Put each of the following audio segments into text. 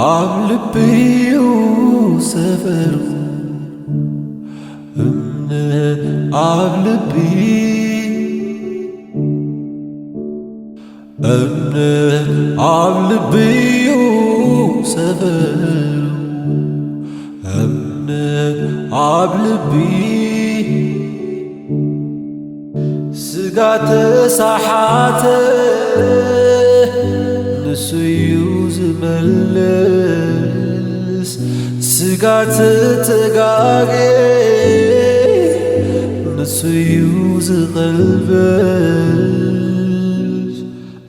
ኣብ ልቢዩ ሰፈሩ እምነት ኣብ ልቢ እምነት ኣብ ልቢዩ ሰፈሩ እምነት ኣብ ልቢ ስጋ ተሳሓተ ንሱ እዩ ዝመልስ፣ ስጋ ተተጋጌ ንሱ እዩ ዝቐልበስ።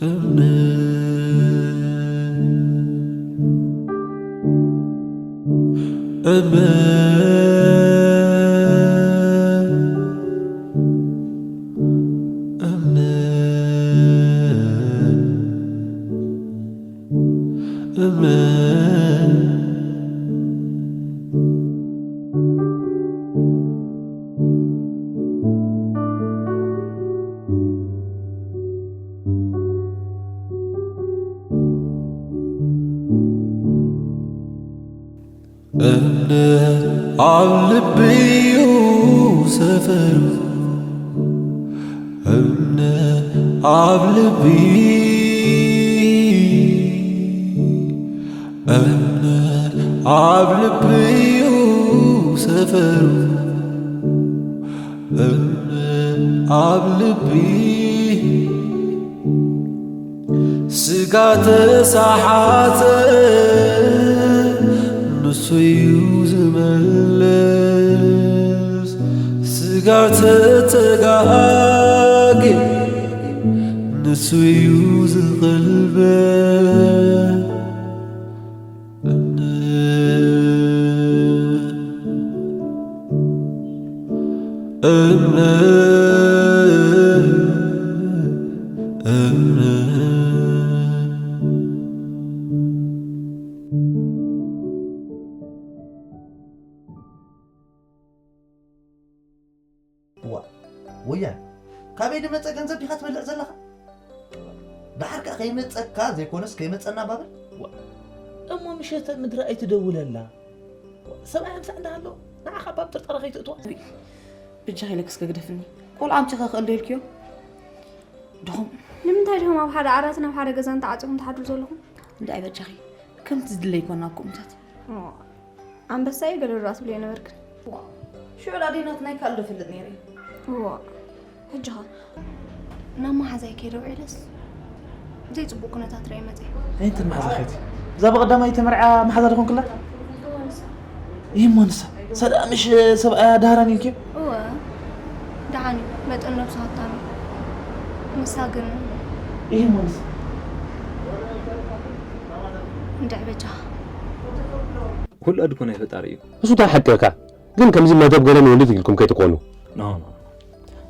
እምነት፣ እምነት፣ እምነት፣ እምነት። እምነት ኣብ ልቢዩ ሰፈሩ፣ እምነት ኣብ ልቢ፣ እምነት ኣብ ልቢዩ ሰፈሩ፣ እምነት ኣብ ልቢ። ስጋ ተሳሓተ ንሱ እዩ ዝመልስ፣ ስጋ ተተጋጌ ንሱ እዩ ዝቐልበስ። እምነት፣ እምነት፣ እምነት። እዋ፣ ወያነ፣ ካበይ ዝመጸ ገንዘብ ዲኻ ትበልዕ ዘለኻ? ደሓር ከኣ ከይመጸካ ዘይኮነስ ከይመጸና ባብል? እዋ፣ እሞ ምሸተ ምድሪ ኣይትደውለላ። እዋ፣ ሰብኣይ ምሳዕ እንዳሃሎ ንዓኻ ባብ ጥርጠራ ከይትእትዋ። ብጃ ኢለክስ ከግደፍኒ። ቆልዓ ኣምጺኻ ክእልዶ ኢልክዮ? ድኹም። ንምንታይ ዲኹም ኣብ ሓደ ዓራትን ኣብ ሓደ ገዛን ተዓጺኹም ትሓድሩ ዘለኹም? እንዳ ኣይበጃኺ። ከምቲ ዝድለ ይኮና ኣብ ቁምታት። እዋ፣ ኣንበሳ እዩ ገለ ዶ ትብልዮ ነበርክን? ሽዑ ዳዴናት ናይ ካልእ ዶ ፈልጥ ነይረ? እዋ፣ ሕጂ ኸ? ናብ መሓዛይ ከይደ ውዒለስ ዘይጽቡቕ ኩነታት ርኤ መጺአ። እንታይ መሓዛ ኸይቲ? እዛ ብቐዳማይ ተመርዓ መሓዛ ዶ ኾንክላ? እዋ፣ ንሳ። ይህ እሞ ንሳ። ሰዳ ምሽ ሰብኣያ ዳህራን ኢልኪ? እወ፣ ደሓን እዩ። መጠን ነብሱ ሃብታም እዩ። ንሳ ግን ይህ እሞ ንሳ። እንድዒ በጃኻ። ኩሉ ኣድኮ ናይ ፈጣሪ እዩ። እሱ እንታይ ሓቅካ? ግን ከምዚ መደብ ገለ ንወልድ ኢልኩም ከይትኮኑ። ኖ፣ ኖ።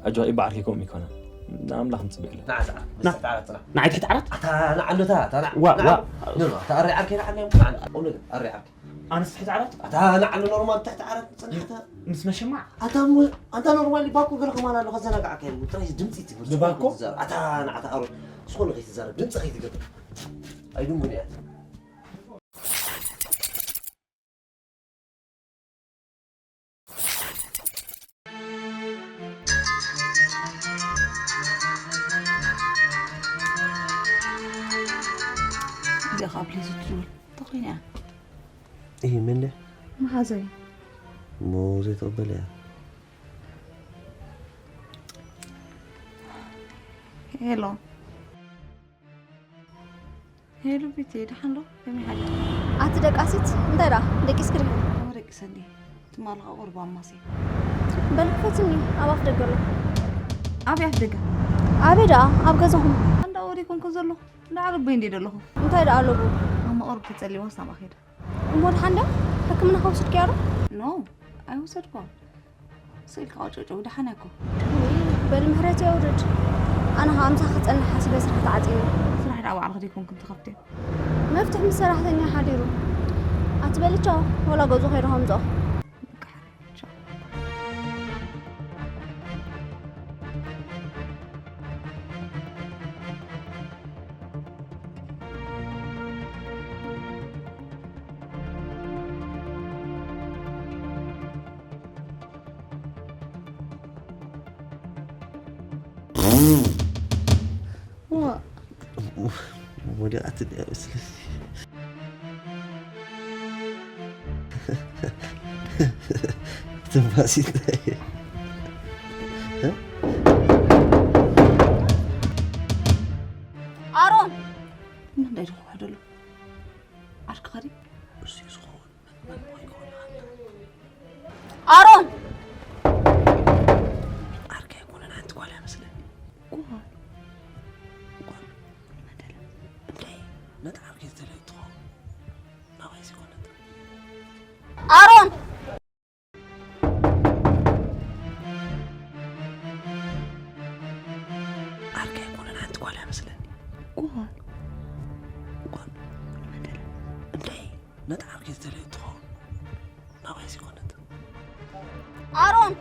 ኣጆኻ፣ ይበዓልኪ ከምኡ ይኮነ። ንኣምላኽ ንጽበየለ። ንዓ፣ ንዓ፣ ንዓ። ንዓ፣ ትሕቲ ዓራት? ኣታ ንዓሉ፣ እታ፣ እታ፣ ንዓ፣ ዋ፣ ንዓ። ዋ። ኖ፣ ኖ፣ እታ ኣሪ ዓርከይ ንዓ፣ ንዓ፣ ንዓ። ኣሪ ዓርከይ። ኣነስ ትሕቲ ዓራት? ኣታ ንዓሉ ኖርማል ትሕቲ ዓራት ንጽንሕ፣ እታ። ምስ መሸማዕ? ኣታ እሞ፣ ኣንታ ኖርማል ባኮ ገለ ከማን ኣሎ፣ ከዘናግዓካ እዩ። ጥራይ ድምጺ ትብል። ንባኮ? ኣታ ንዓ፣ እታ ኣሮ-፣ ዝኾነ ከይትዛረብ፣ ድምጺ ከይትገብር። ኣይድንጉን እያ። እዚኣ ካብ ፕሊዝ ትብል ተኾይና እያ። ይህ ምን? መሓዘይ። እሞ ዘይተቐበለ እያ። ሄሎ። ሄሎ ቤቲ፣ ደሓን ዶ? ከመይ ሓልኪ? ኣቲ ደቃሲት፣ እንታይ ደኣ? ደቂስኪ ዲኺ? እወ፣ ደቂሰ እንዴ። ትማሊ ኸኣ ቁሩብ ኣማስየ። በል ክፈትኒ፣ ኣብ ኣፍ ደገ ኣለኹ። ኣበይ ኣፍ ደገ? ኣበይ ደኣ? ኣብ ገዛኹም። እንዳ ወደ ኮንኩ ዘለኹ። እንዳ ዓለቦይ እንዴ ዘለኹ። እንታይ ደኣ ኣለኹ? ኣብ መቐርብ ተጸሊዋስ ናብኣ ከይደ። እሞ ደሓን ድያ? ሕክምና ከውስድክያ ዶ? ኖ፣ ኣይወሰድኳን። ስኢልካ ቁጭ ቁጭ፣ ደሓን እያ እኮ። ውይ፣ በል ምሕረት የውርድ። ኣነ ኸኣ ምሳኺ ክጸንሕ ሓሲበ ስራሕ ተዓጺኒ። ስራሕ ደኣ ባዕልኺ ዲኹም ክንትኸፍትዮ? መፍትሕ ምስ ሰራሕተኛ ሓዲሩ። ኣቲ በሊ ቻው፣ ወላ ገዝኡ ከይደ ከምጽኦ። በቃ፣ ቻው። ዋ፣ ወዲቓት እንድያ መስለኒ። ትንፋስ ይታይ። ኣሮን! እንታይ ድኹ ደሎ? ዓርክኻ ድዩ? እሱ እዩ ዝኸውን። መን፣ መን ይኸውን ይኽእል? ኣሮን! ዓርከይ ኣይኮነን፣ ሓንቲ ጓል እያ መስለኒ። ጓል? ጓል? እንታይ? ነታ ዓርከይ ዝደለየት ትኸውን። ናባይ ዘይኮነት። ኣሮን! ዓርከይ ኣይኮነን፣ ሓንቲ ጓል እያ መስለኒ። ጓል? ጓል? እንታይ? ነታ ዓርከይ ዝደለየት ትኸውን። ናባይ ዘይኮነት። ኣሮን!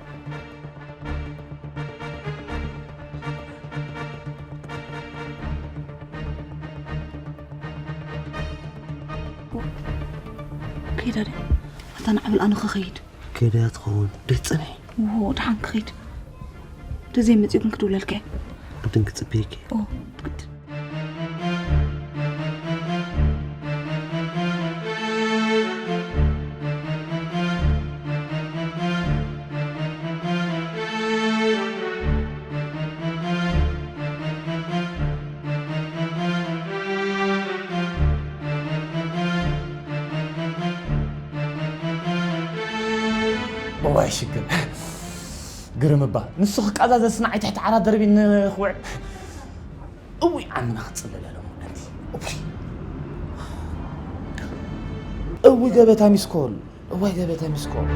ከይዳ ድያ? ኣታ ንዓ በል ኣነ ክኸይድ። ከይዳ እያ ትኸውን። ደይ ትጸንሒ? እዎ፣ ደሓን ክኸይድ። እንተዘይመጺኡ ግን ክድውለልካ እየ። ቅድም ክጽበየኪ። ኦ፣ ግድ። እዋይ ሽግር። ግርም እባ፣ ንሱ ክቃዛዘስ ንዓይ ትሕቲ ዓራት ደርቢ ንኽውዕል። እውይ ዓምና ክጽልለሎም ወለዲ። እውይ። እውይ ገበታ ሚስኮል። እዋይ ገበታ ሚስኮል።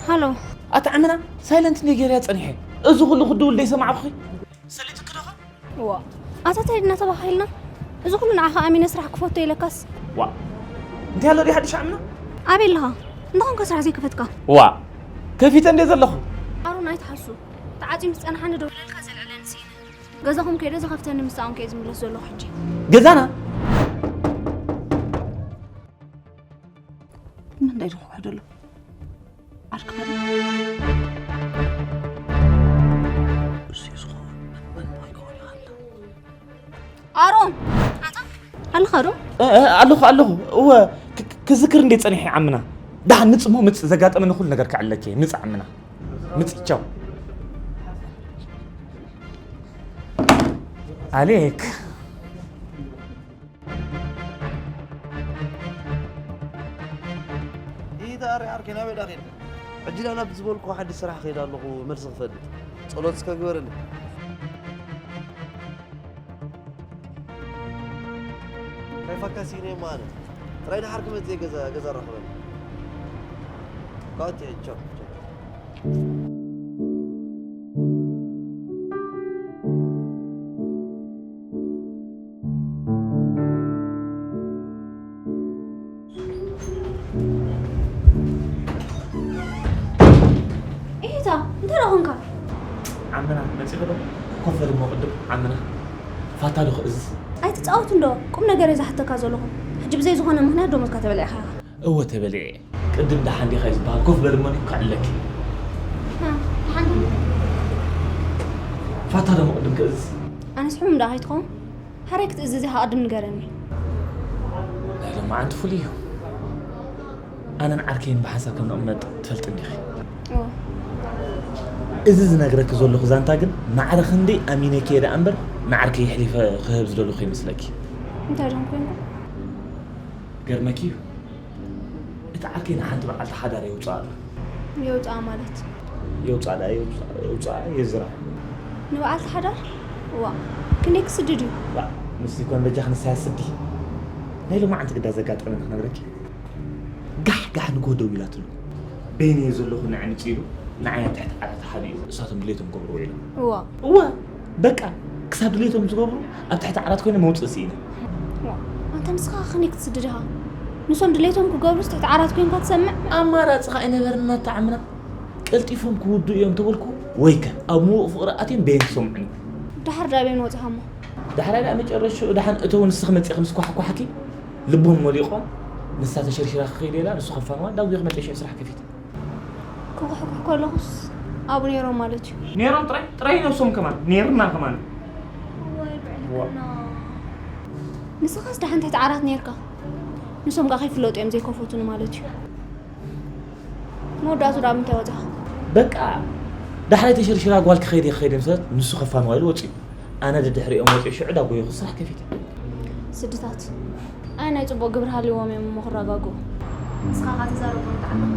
ሃሎ። ኣታ ዓምና ሳይለንት እንደ ገይርያ ጸኒሐ። እዚ ኩሉ ክድውል ደይ ሰማዕኩኺ? ሰሊጥኪ ዶ ኸ? ዋ፣ ኣታ ታይ ድና ተባሂልና? እዚ ኩሉ ንዓኻ ኣሚነ ስራሕ ክፈቶ ኢለካስ። ዋ፣ እንታይ ኣሎ ድዩ ሓድሽ ዓምና? ኣበይ ኣለኻ? እንተኾንካ ስራሕ ዘይከፈትካ? ዋ፣ ከፊተ እንደ ዘለኹ። ኣሮን ኣይትሓሱ። ተዓጽዩ ምስ ጸንሓኒ ደውለልካ ዘልዕለኒ ስኢነ። ገዛኹም ከይደ ዝኸፍተኒ ምሳኹም ከየ ዝምለስ ዘለኹ ሕጂ። ገዛና? ምንታይ ዝኹሕዶ ኣሎ? ዓርክኻ ድዩ? እሱ እዩ ዝኸውን። መን፣ መን ይኸውን ይኽእል? ኣሮን! ኣታ ኣለኻ ዶ? እ፣ እ፣ ኣለኹ፣ ኣለኹ። እወ፣ ክ-፣ ክ-፣ ክዝክር እንዴ ጸኒሐ ዓምና። ደሓን ምጽ እሞ ምጽ፣ ዘጋጠመኒ ኩሉ ነገር ክዕለኪ እየ። ምጽ ዓምና። ምጽ፣ ቻው። ኣሌክ። ኢታ ኣረ ዓርከይ ናበይ ዳ ኸይድካ? ሕጂ ዳ ናብ ዝበልኩ ሓድሽ ስራሕ ከይደ ኣለኹ መልሲ ክፈልጥ። ጸሎት እስከ ግበረለይ። ካይፋካ ሲነ ማነ። ጥራይ ደሓር ክመጽእ እየ ገዛ፣ ገዛ ራኸበኒ። ካቲ ቻው፣ ቻው። ኢታ፣ እንታይ ደኣ ኾንካ? ዓምና፣ መጺኺ ዶ? ኮፍ በሊ እሞ ቅድም፣ ዓምና። ፋታ ዶ ክእዝዝ? ኣይትጻወት እንዶ፣ ቁም ነገር እየ ዝሓተካ ዘለኹ። ሕጂ ብዘይ ዝኾነ ምኽንያት ደሞዝካ ተበሊዕኻ ኢኻ። እወ ተበሊዐ። ቅድም ደሓን ዲኻ እዩ ዝበሃል። ኮፍ በል እሞ ክዕለኪ። እ፣ ደሓን ዶ? ፋታ ዶ ቅድም ክእዝዝ? ኣነስ ሕሙም ደኣ ከይትኸውን? ሓራይ ክትእዝዝ ኢኻ ቅድም ንገረኒ። ናይ ሎማዓንቲ ፍሉይ እዩ። ኣነን ዓርከይን ብሓንሳብ ከም ንቕመጥ ትፈልጢ እንዲኺ። እወ። እዚ ዝነግረኪ ዘለኹ ዛንታ ግን ማዕረ ክንደይ ኣሚነኪ እየ ደኣ እምበር ንዓርከይ የሕሊፈ ክህብ ዝደለኹ ይመስለኪ። እንታይ ደም ኮንኩ? ገርመኪ እዩ። እቲ ዓርከይ ንሓንቲ በዓልቲ ሓዳር የውፅኣ ኣሎ። የውፅኣ ማለት? የውፅኣ ደኣ የውፅኣ፣ የውፅኣ የዝራ። ንበዓልቲ ሓዳር? ዋ፣ ክንደይ ክስድድ እዩ? ዋ፣ ንሱ ይኮን በጃ ክንሳ ያስዲ። ናይ ሎማዓንቲ ግዳ ዘጋጠመኒ ክነግረኪ። ጋሕ ጋሕ ንግሆ ደዊላትሉ። በይነይ ዘለኹ ንዕንፂ ኢሉ ንዓይ ኣብ ትሕቲ ዓራት ሓዲኡ። እሳቶም ድሌቶም ገብርዎ ኢሎም። እዋ። እዋ፣ በቃ፣ ክሳብ ድሌቶም ዝገብሩ ኣብ ትሕቲ ዓራት ኮይነ መውፅኢ ስኢነ። ዋ፣ ኣንታ ንስኻ ከመይ ክትስድድ ኢኻ? ንሶም ድሌቶም ክገብሩስ ትሕቲ ዓራት ኮይንካ ትሰምዕ? ኣማራፂ ኸኣ ኣይነበረና ኣታ ዓምና። ቀልጢፎም ክውድኡ እዮም ተበልኩ፣ ወይከ ኣብ ምዉቕ ፍቕሪ ኣትዮም በየን ክሰምዑኒ? ደሓር ዳበየን ወፂኻ እሞ? ዳሕራይ ደኣ መጨረሽኡ ደሓን እተው ንስኺ መጺእኺ ምስ ኳሕኳሕኪ ልቦም መሊቖም ንሳ ተሸርሺራ ክኸይድ ኢላ ንሱ ከፋንዋ ዳጉ ክመጨሽ ስራሕ ከፊት። ክኹሕኩሕ ከለኹስ ኣብኡ ነይሮም ማለት እዩ። ነይሮም ጥራይ ጥራይ ነብሶም ከማን ነይርና ከማን። ንስኻስ ደሓን ትሕቲ ዓራት ነይርካ። ንሶም ጋር ከይፍለጡ እዮም ዘይከፈቱኒ ማለት እዩ። መወዳእቱ ዳ ምንታይ ወፂኻ? በቃ ዳሕራይ ተሸርሽራ ጓል ክኸይድ እየ ክኸይድ እየ ምስ በለት ንሱ ከፋንዋ ኢሉ ወፂኡ። ኣነ ደድሕሪኦም ወፂኡ ሽዑ ዳጎየኹ ስራሕ ከፊተ። ስድታት ኣይ ናይ ፅቡቅ ግብሪ ሃልዎም እዮም እሞ ክረጋግኡ። ንስኻ ካ ትዛረቦ እንተዓለኻ።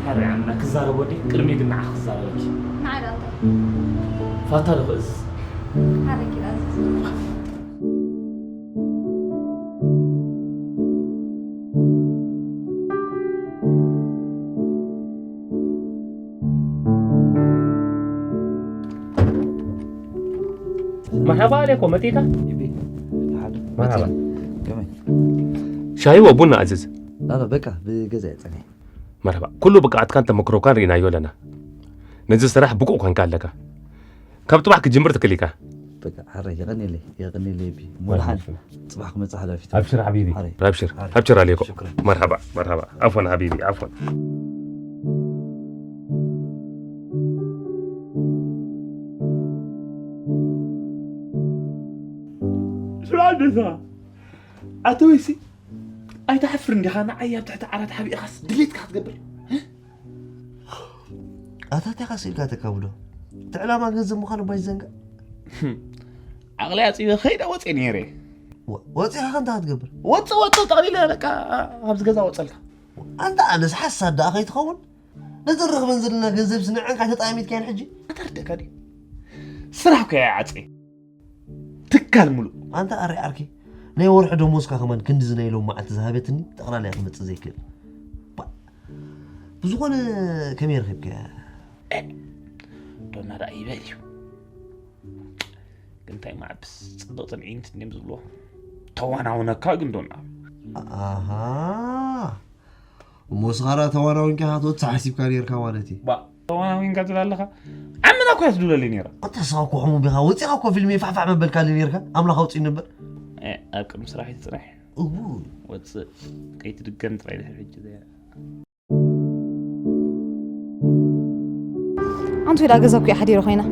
ሓሪ ኣምና ክዛረቦ ድየ ቅድሚ ግን ንዓኺ ክዛረበኪ። ንዓይ ዳ እንታይ? ፋታ ዶ ክእዝዝ? ሓረኪ ዳ ዝዝ። መርሓባ ኣለይኮ መጢካ መርሓባ ሻሂ ወ ቡና ኣዝዝ ላላ በቃ ብገዛ የፀኒ መርሓባ ኩሉ ብቅዓትካን ተመክሮካን ርኢናዮ ኣለና ነዚ ስራሕ ብቁዕ ኮንካ ኣለካ ካብ ፅባሕ ክጅምር ትክል ኢካ በቃ ሓረ የቐኒለይ የቐኒለይ ቢ ሙልሓን ፅባሕ ክመፅእ ሓላፊት ኣብሽር ሓቢቢ ኣብሽር ኣብሽር ኣለይኮ መርሓባ መርሓባ ኣፎን ሓቢቢ ኣፎን ስራ ደዛ ኣቶ ወይሲ ኣይትሓፍርን ዲኻ ንዓይ ኣብ ትሕቲ ዓራት ሓቢእኻስ ድሌትካ ክትገብር ኣታ እንታይ ካስ ኢልካ ተካብዶ እቲ ዕላማ ገንዘብ ምዃኑ ባይዘንጋ ዓቕሊ ኣፂበ ከይደ ወፅእ ነይረ ወፂኻ ከንታ ክትገብር ወፅእ ወፅእ ጠቕሊለ በቃ ኣብዚ ገዛ ወፀልካ ኣንታ ኣነስ ሓሳድ ደኣ ከይትኸውን ነዘን ረኽበን ዘለና ገንዘብ ስንዐን ካይ ተጣሚትካየን ሕጂ ኣተርደካ ድዩ ስራሕ ኮ ዓፀ ትካል ሙሉእ ኣንታ ኣሪ ዓርኪ ናይ ወርሒ ደሞዝካ ከማን ክንድዚ ናይ ሎም መዓልቲ ዝሃበትኒ ጠቕላላ እያ ክመፅእ ዘይክእል ብዝኾነ ከመይ ረኺብካያ ዶና ደኣ ይበል እዩ ግን እንታይ ማዕብስ ፅብቕትን ዒንት እንዲም ዝብልዎ ተዋናውነካ ግን ዶና ኣሃ እሞ ስኻራ ተዋናዊንካ ኢኻ ትወፅእ ሓሲብካ ነርካ ማለት እዩ ተዋናዊንካ ትብል ኣለኻ ዓምና እኮ እያ ትድውለለይ ነይራ ኣታ ስኻ እኮ ሕሙም ኢኻ ወፂኻ እኮ ፊልም ፋሕፋሕ መበልካለይ ነርካ ኣምላኽ ኣውፅእኒ እምበር ኣብ ቅድሚ ስራሕ ይትፅናሕ ወፅእ ከይትድገም ጥራይ ድሕር ሕጂ ዘያ ኣንቱ ኢላ ገዛ ኩያ ሓዲረ ኮይና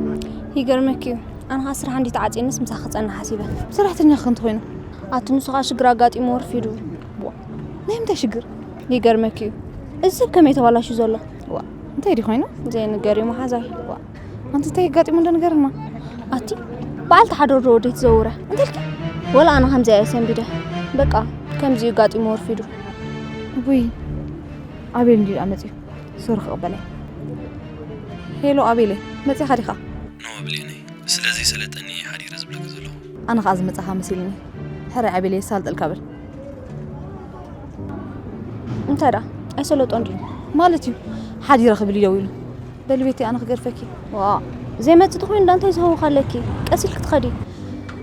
ይገርመኪ እዩ ኣነ ከዓ ስራሕ እንዲ ተዓፅየንስ ምሳኺ ክፀንሕ ሓሲበ ሰራሕተኛ ክኸንቲ ኮይኑ ኣቲ ንሱ ከዓ ሽግር ኣጋጢሞ ወርፊዱ ናይ ምንታይ ሽግር ይገርመኪ እዩ እዚ ሰብ ከመይ ተባላሹ ዘሎ ዋ እንታይ ድዩ ኮይኑ ዘይንገር እዩ መሓዛይ ዋ ኣንቲ እንታይ ኣጋጢሙ እንዶ ንገርና ኣቲ በዓልቲ ሓደር ዶ ወደይ ትዘውረ እንተልኪ ወላ ኣነ ከምዚ እየ ሰንቢደ በቃ ከምዚ እዩ ኣጋጢሙ ወርፊዱ ውይ ኣቤል እንዲዩ ደኣ መፅዩ ሶሪ ክቕበለይ ሄሎ ኣቤለይ መፂኻ ዲኻ ኖ ብሌነይ ስለ ዘይሰለጠኒ እየ ሓዲረ ዝብለኪ ዘለኹ ኣነ ኸዓ ዝመፃኻ መሲልኒ ሕራይ ኣቤለይ የሳልጠልካ በል እንታይ ደኣ ኣይሰለጦን ድዩ ማለት እዩ ሓዲረ ክብል እዩ ደዊሉ በሊ ቤቲ ኣነ ክገድፈኪ ዋእ ዘይመፅእ ተኾይኑ ዳ እንታይ ዝኸውን ኣለኪ ቀስ ኢልኪ ትኸዲ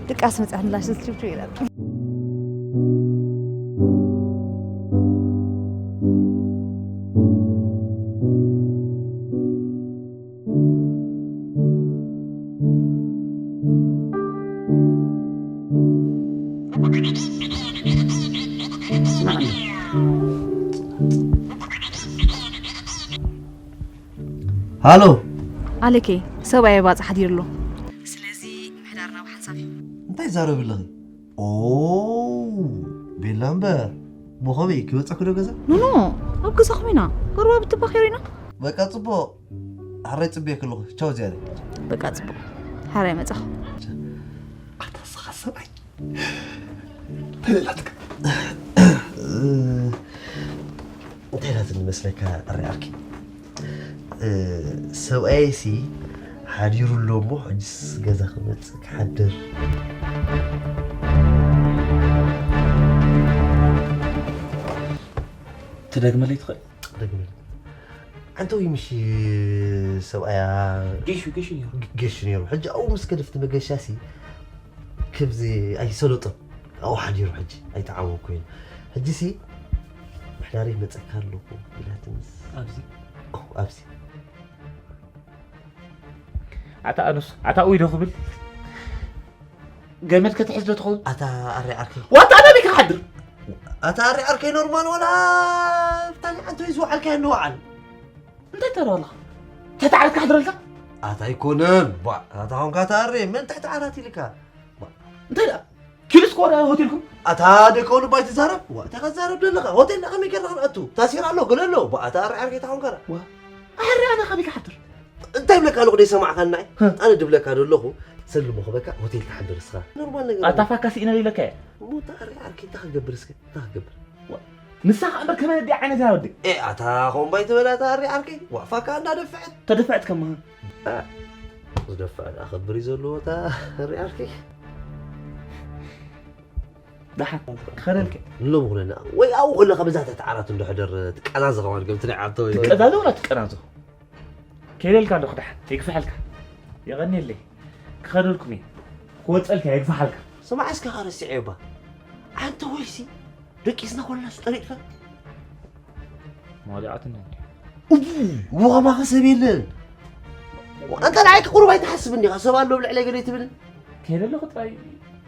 ድቃስ መፅያ ንላሽ ዝትሪብቱ ይላል ሃሎ ኣለኬ ሰብኣየ ባፅሕ ሓዲሩ ኣሎ ስለዚ ምሕዳርና ብሓንሳብ እዩ እንታይ ዛረቢ ኣለኺ ኦ ቤላ እምበር ብኸመይ ክበፀኪ ዶ ገዛ ኖኖ ኣብ ገዛኹም ኢና ጎረባብቲ ባኺሩ ኢና በቃ ፅቡቕ ሓራይ ፅበየኪ ኣለኹ ቻው ዝያደ በቃ ፅቡቕ ሓራይ መፃኹ ኣታ ስኻ ሰብኣይ ተለላትካ እንታይ ናትኒ መስለካ ኣሪኣርኪ ሰብኣየሲ ሓዲሩ ኣሎ እሞ ሕጅስ ገዛ ክመፅእ ክሓድር ትደግመለይ ትኽእል ደግመለይ ኣንተ ወይ ምሽ ሰብኣያ ጌሹ ጌሹ ነይሩ ጌሹ ነይሩ ሕጂ ኣብኡ ምስ ገደፍቲ መገሻሲ ክብዚ ኣይሰለጦን ኣብኡ ሓዲሩ ሕጂ ኣይተዓወኩ ኮይኑ ሕጂሲ ምሕዳረይ መፀካ ኣለኩ ኢላትንስ ኣብዚ ኣብዚ ኣታ ኣኑስ ኣታ ኡይ ዶ ክብል ገመድ ክትሕዝ ዶ ትኸውን? ኣታ ኣሪ ዓርከይ። ዋታ ኣበይ ክሓድር? ኣታ ኣሪ ዓርከይ ኖርማል ወላ ብታኒ ዓንተ ወይ ዝወዓልካዮ ንወዓል። እንታይ ተረዋልኻ? ትሕቲ ዓራት ክሓድረልካ? ኣታ ኣይኮነን። ባ፣ ኣታ ኾንካ ኣታ ኣሪ፣ መን ትሕቲ ዓራት ኢልካ? ባ፣ እንታይ ደኣ? ኪልስ ኮረ ሆቴልኩም? ኣታ ደቀውሉ ባይ ትዛረብ? ዋ፣ እንታይ ከዛረብ ደለኻ? ሆቴልና ከመይ ጌርና ክንኣቱ? ታሲር ኣሎ፣ ገለ ኣሎ። ባ፣ ኣታ ኣሪ ዓርከይ፣ ኣታ ኾንካ ዳ? ዋ፣ ኣሪ ኣነ ካበይ ክሓድር? እንታይ ብለካ ኣለኹ ደይ ሰማዕካና? ህ። ኣነ ድብለካ ደለኹ፣ ሰልሞ ክበካ ሆቴል ትሓድር እስኻ። ኖርማል ነገር ኣታ እዩ። ፋካ ስኢነ ኢለካ እየ። እሞ ኣታ ኣሪ ዓርከይ እንታይ ክገብር እስከ? እንታይ ክገብር? ዋ፣ ንሳ ኸኣ እምበር ከመይ ኣዲኣ ዓይነት እያ ወዲ? ኤ፣ ኣታ ኾምባይ ትበላ ኣታ ኣሪ ዓርከይ? ዋ፣ ፋካ እንዳደፍዐት። ተደፍዐት ከማን። ኣ፣ ዝደፍዐት ኣኸብር እዩ ዘለዎ ኣታ ኣሪ ዓርከይ። ደሓን፣ ክኸደልከ። ንሎም ኹነና። ወይ ኣብኡ ከለኻ ብዛ ትሕቲ ዓራት እንዶ ሕደር ትቀዛዘ ኸማን ከምቲ ናይ ዓርቶ ወይ። ትቀዛዘ ወላ ትቀናዞ? ከይደልካ ኣለኹ ደሓን፣ ይግፋሓልካ። የቐንየለይ። ክኸደልኩም እየ። ክወጸልካ እየ፣ ይግፋሓልካ። ስማዕ እስከ ኸረስዐ እባ። ኣንተ ወይሲ ደቂስና ኮለናስ ጠሪጥካ? መዋዲዓትና እንዲ። እቡ፣ እቡ ኸማኸ ሰብ የለን። ኣንተ ንዓይ ቁሩብ ኣይትሓስብ እንዲኻ፣ ሰብ ኣሎ ኣብ ልዕለይ ገለ ኣይትብልን። ከይደ ኣለኹ ጥራይ።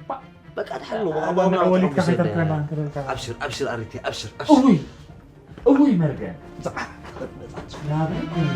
ባ-፣ በቃ ድሓን ነው፣ ኣነ ኣባውና ወሊድካ ኣጥራሙ ከይተርክበና ዘለ። እንክበልካ። ኣብሽር፣ ኣብሽር ኣሪቲ፣ ኣብሽር፣ ኣብሽር። እውይ፣ እውይ መርገም። ዛዓ፣ ናበይ ኮይኑ?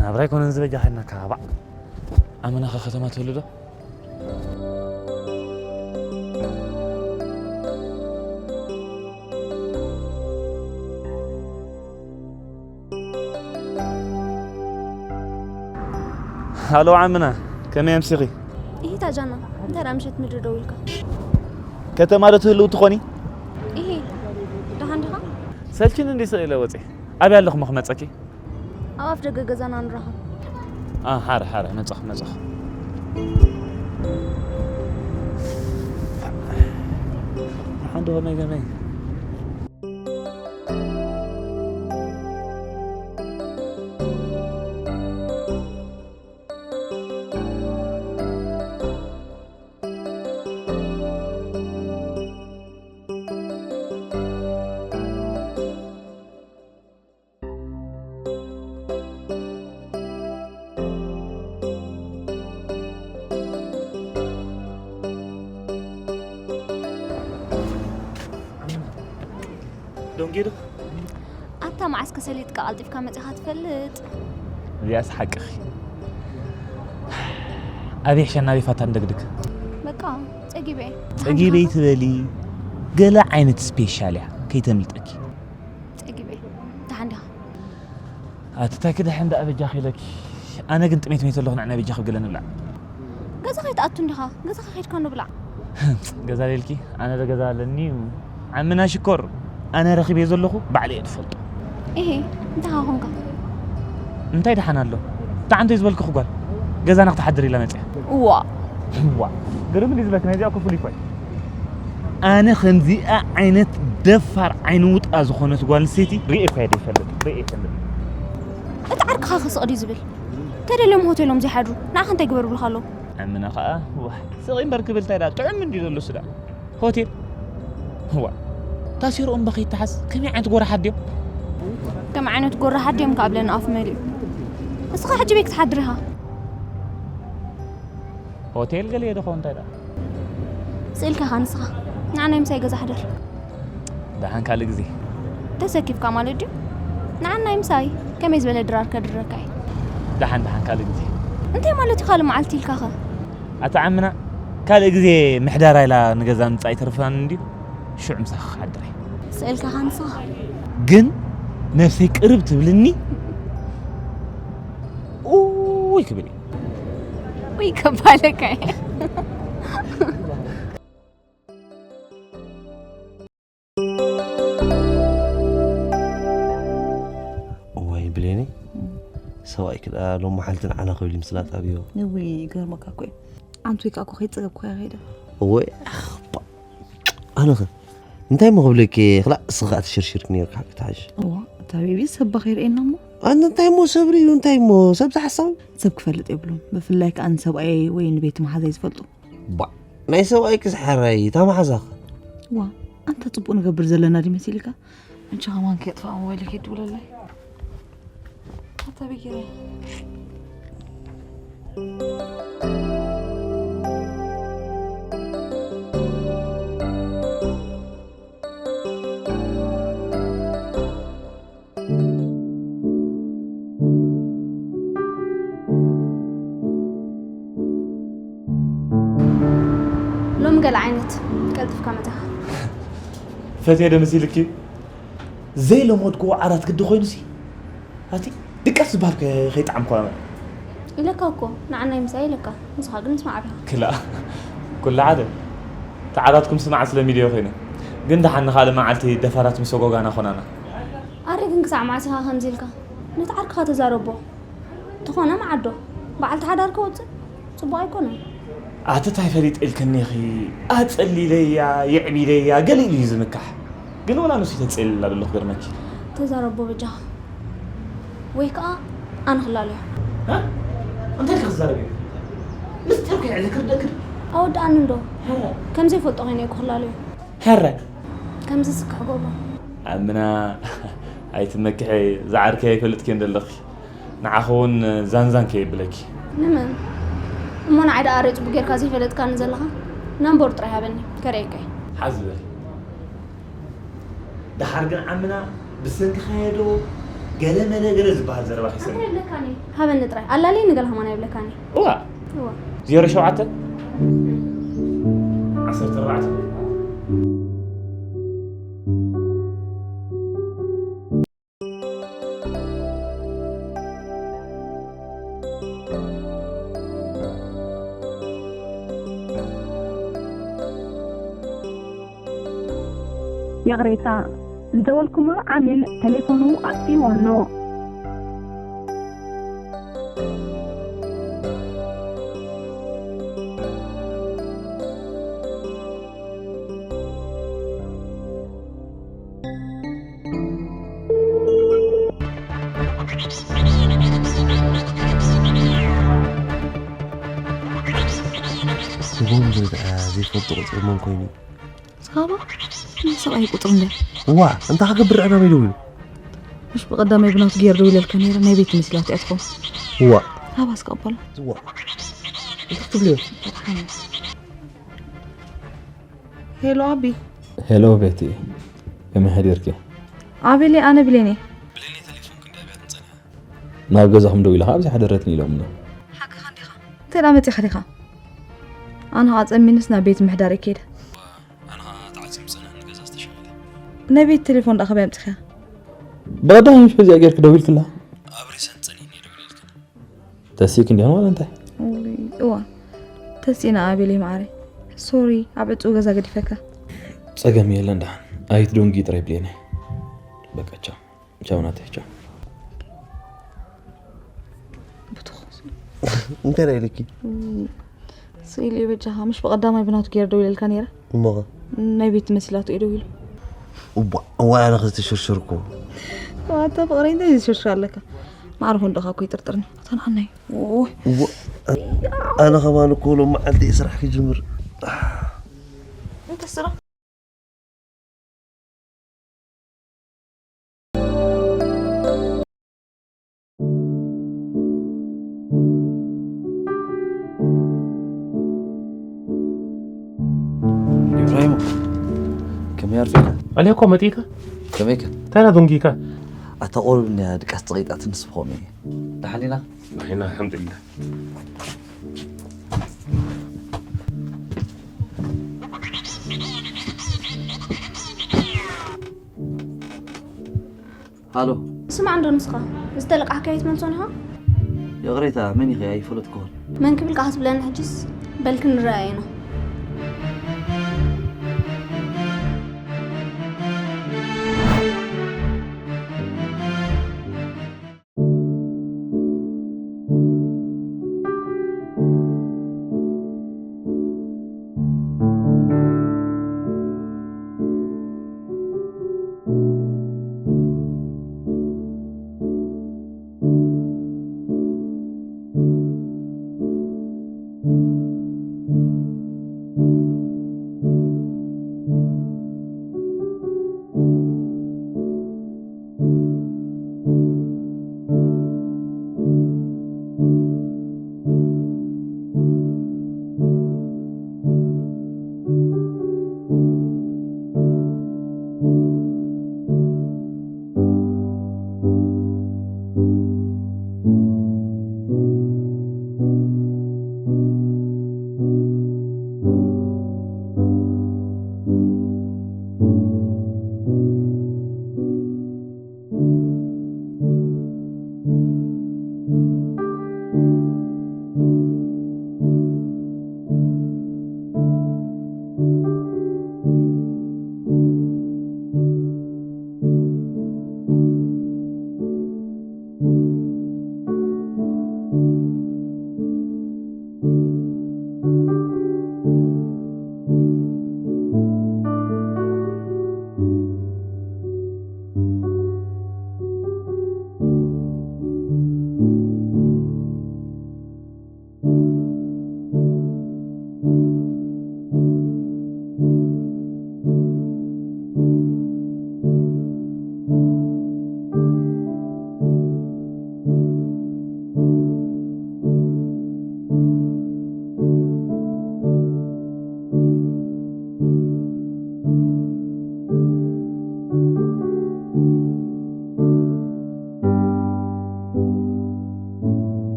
ናብራ ኣይኮነን ዝበጃ፣ ኸድና ካባዕ። ኣመናኸ ከተማ ትህሉ ዶ? ሃሎ ዓምና፣ ከመይ ኣምሲኺ? ኢሂት ኣጃና፣ እንታይ ደኣ ምሸት ምድሪ ደው ኢልካ? ከተማ ዶ ትህልው ትኾኒ? ኢሂ፣ ደሓን ዲኻ? ሰልችኒ እንዲ ስቕ ኢለ ወፂ። ኣበይ ኣለኹ እሞ ክመፀኪ? ኣብ ኣፍ ደገ ገዛና ንራኸብ። ኣ፣ ሓረ፣ ሓረ፣ መጻኹ፣ መጻኹ። ሓንዶ ከመይ፣ ከመይ? ዶንጌ ዶ? ኣታ መዓስ ከሰሊጥካ ቀልጢፍካ መጺኻ ትፈልጥ? እዚኣስ ሓቅኺ። ኣበይ ሕሸና ኣበይ ፋታ እንደግድግ? በቃ ጸጊበ። ጸጊበ ኣይትበሊ። ገለ ዓይነት ስፔሻል እያ፣ ከይተምልጠኪ። ጸጊበ። ደሓን ዲኻ? ኣቲ ታይ ክድሕን ደኣ በጃኺ ኢለኪ። ኣነ ግን ጥሜት ሜት ኣለኹ፣ ንዓና በጃኺ ብገለ ንብላዕ። ገዛ ከይትኣቱ እንዲኻ? ገዛኻ ከይድካ እንዶ ብላዕ። ገዛ ሌልኪ? ኣነ ዶ ገዛ ኣለኒ እዩ? ዓምና ሽኮር፣ ኣነ ረኺበዮ ዘለኹ ባዕለይ እየ ዝፈልጦ። ኢሂ፣ እንታይ ኻ ኾንካ? እንታይ ደሓን ኣሎ? ደሓን እንተይ ዝበልኩኺ ጓል፣ ገዛና ክትሓድር ኢላ መጽያ። እዋ። እዋ። ግርም እንዲ ዝበልክ፣ ናይዚኣ እኮ ፍሉይ እኮ እዩ። ኣነ ከምዚኣ ዓይነት ደፋር ዓይኒ ውጣ ዝኾነት ጓል ኣንስተይቲ ርእየ እኳ እየ ዘይፈልጥ፣ ርእየ ኣይፈልጥ። እቲ ዓርክኻ ክስቕ ድዩ ዝብል? ተደልዮም ሆቴሎም ዘይሓድሩ፣ ንዓኻ እንታይ ግበር ይብሉኻ ኣለዉ? ኣምና ኸኣ፣ ዋህ፣ ስቕ እምበር ክብል እንታይ ደኣ ጥዑም እንድዩ ዘሎ ስጋ። ሆቴል? ዋ፣ ታሲሮም በኸይ ይተሓዝ፣ ከመይ ዓይነት ጎራሓት ድዮም? ከመይ ዓይነት ጎራሓት ድዮም ከኣ ብለኒ ኣፍ መሊኡ። ንስኻ ሕጂ በይ ክትሓድር ኢኻ? ሆቴል ገለ እየ ዶ ኸውን እንታይ ደኣ? ስኢልካ ኢኻ ንስኻ። ንዓ ናይ ምሳይ ገዛ ሕደር። ደሓን ካልእ ግዜ። ተሰኪፍካ ማለት ድዩ? ንዓናይ ምሳይ ከመይ ዝበለ ድራር ከድረካ እዩ? ደሓን ደሓን ካልእ ግዜ። እንታይ ማለት እዩ ካልእ መዓልቲ ኢልካኸ? ኣታ ዓምና ካልእ ግዜ ምሕዳራ ኢላ ንገዛ ምጻእ ይተርፋን እንድዩ። ሽዑ ምሳኻ ክሓድር እየ። ስእልካ ንስኻ? ግን ነፍሰይ ቅርብ ትብልኒ። ኡይ ክብል እየ። ውይ ከባለካ እየ። እዋይ ብሌኒ ሰብኣይኪ ደኣ ሎም መሓልቲ ንዓና ክብል ይምስላ ጣብዮ። እውይ ይገርመካ እኮ እዩ። ኣንቱ ወይ ከዓ እኮ ከይፀገብኩ እያ ከይደ። እወይ ኣኽባ ኣነኸ እንታይ ሞ ክብለኪ ክላእ እስኻ ትሽርሽርክ ነርካ ሓቂ ትሓሽ። እዋ እታ ቤቢ ሰባ ከይርእየና እሞ ኣነ እንታይ ሞ ሰብ ርእዩ እንታይ ሞ ሰብ ዝሓሳብ ሰብ ክፈልጥ የብሉን። ብፍላይ ከዓ ንሰብኣየይ ወይ ንቤት መሓዛይ ዝፈልጡ ባ ናይ ሰብኣይ ክስሓራይ እታ መሓዛኸ ዋ ኣንታ ፅቡቅ ንገብር ዘለና ድዩ መሲልካ? እንቺ ከማን ከየጥፋ ሞባይል ከይድውለለይ ኣታ በጊረ ሎሚ ገለ ዓይነት ቀልጢፍካ መጻኻ። ፈትየ ዶ መሲልኪ? ዘይለመድክዎ ዓራት ግዲ ኮይኑሲ ኣቲ ድቃስ ዝበሃል ከ- ከይጠዓምኳ ኢለካ እኮ ንዓናይ ምሳይ ኢለካ ንስኻ ግን ምስ ማዕብያ ክላ ኩሉ ሓደ ተዓራትኩም ስማዕ ስለ ሚድዮ ኮይነ ግን ደሓን ንኻልእ መዓልቲ ደፋራት ምስ ሰጎጋና ኾናና ኣረ ግን ክሳዕ መዓስ ኢኻ ከምዚ ኢልካ ነቲ ዓርክኻ ተዛረቦ ተኾነ መዓዶ በዓልቲ ሓዳር ከወፅእ ፅቡቕ ኣይኮነን ኣቲ ታይ ፈሊጠ ኢልክኒ ኢኺ ኣፀሊለያ የዕቢደያ ገለ ኢሉ እዩ ዝምካሕ ግን ወላ ንሱ ተፀሊላ ደሎ ክገርመኪ ተዛረቦ በጃኻ ወይ ከዓ ኣነ ክላለዮ እንታይ ኢልካ ትዛረቢ ምስጢር ከይዕለ ክርደክር ኣወድኣኒ እንዶ ከምዘይፈልጦ ኮይነ እኮ ክላለዮ ሀረ ከምዚ ስክሕ ጎቦ ኣምና ኣይትመክሐ ዝዓርከይ ኣይፈልጥክዮ እንደለኺ ንዓኺ እውን ዛንዛን ከየብለኪ ንመን እሞ ንዓይ ደኣ ኣረ ፅቡቅ ጌርካ ዘይፈለጥካኒ ዘለኻ ናምበሩ ጥራይ ሃበኒ ከርእየካ እየ ሓዚ በል ደሓር ግን ዓምና ብሰንክኻዮ ዶ ገለ መለ ገለ ዝበሃል ዘረባ ከይሰምዕ ይብለካኒ ሃበኒ ጥራይ ኣላልይ ንገለ ከማን ኣይብለካኒ እዋ እዋ ዜሮ ሸውዓተ ዓሰርተ ኣርባዕተ ይቕሬታ ዝደወልኩምሉ ዓሚል ተሌፎኑ ኣጥፊእዎ ኣሎ። ስጎም ዝርግሐ ዘይፈልጦ ቁፅሪ መን ኮይኑ እዩ? ስኻባ ሰብኣይ ቁፅሪ እንደ እዋ እንታይ ክገብር ዕራበይ ደው ኢሉ ምሽ ብቐዳማይ ብናቱ ገይር ደው ኢለልካ ነይረ ናይ ቤት መስላት እያ ትኾን እዋ ሃባስ ቀበሎ እዋ እንታይ ክትብልዮ ሄሎ ኣቢ ሄሎ ቤቲ ከመይ ሓዲርኪ ኣቤለይ ኣነ ብሌን እየ ናብ ገዛኹም ደው ኢልኻ ኣብዚ ሓደረትኒ ኢሎምኒ ሓቅኻ እንዲኻ እንተ ደኣ መፂኻ ዲኻ ኣነ ኸዓ ፀሚንስ ናብ ቤት ምሕዳር እየ ከይደ ኣነ ኸዓ ተዓፂሙ ዝፀንሐኒ ገዛ ዝተሸመለ ናይ ቤት ቴሌፎን ደኣ ከበይ ኣምፂኽያ ብቐዳማይ ምሽ በዚኣ ጌርኪ ደዊልክላ ኣብ ሪሰንት ፀኒኒ እየ ደዊለልክን ተሲእኪ እንዲኽን ዋላ እንታይ እዋ ተሲእና ኣቤለይ መዓረይ ሶሪ ኣብ ዕፁው ገዛ ገዲፈካ ፀገም የለን ደሓን ኣይትደንጉዪ ጥራይ ብሌነይ በቃ ቻው ቻው ናተይ ቻው ብትኹስ እንታይ ደኣ ኢልኪ ስኢሉ እዩ በጃኻ ምሽ ብቐዳማይ ብናቱ ገይረ ደው ኢለልካ ነይረ እሞኸ ናይ ቤት መሲላቱ እዩ ደው ኢሉ እዋ እዋ ኣነ ክዝተሸርሸርኩ ኣታ ፍቕረይ እንታይ ዝሸርሽር ኣለካ ማዕረ ኮንዶኻ እኮ ይጥርጥርኒ ኣታ ንዓናይ እዋ ኣነ ከማን እኮ ሎም መዓልቲ ስራሕ ክጅምር እንታይ ስራሕ ኢብራሂም ከመይ ኣርፊድካ? ዕልያ እኮ መጢእካ? ከመይከ? እንታይ ደንጊካ? ኣታ ቁሩብ እንድያ ድቃስ ተቐይጣትንስ ብኸምኡ እዩ። ደሓን ዲና? ደሓን ኢና፣ ኣልሓምዱሊላህ። ሃሎ። ስማዕ እንዶ ንስኻ፣ ዝተለቃሕካዮ ኣይትመልሶን ኢኻ? ይቕሬታ፣ መን ኢኺ? ኣይፈለጥኩዎን። መን ክብል ከኣ ክትብለኒ ሕጅስ? በል ክንረኣይ ኢና።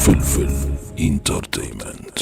ፍልፍል ኢንተርቴይመንት።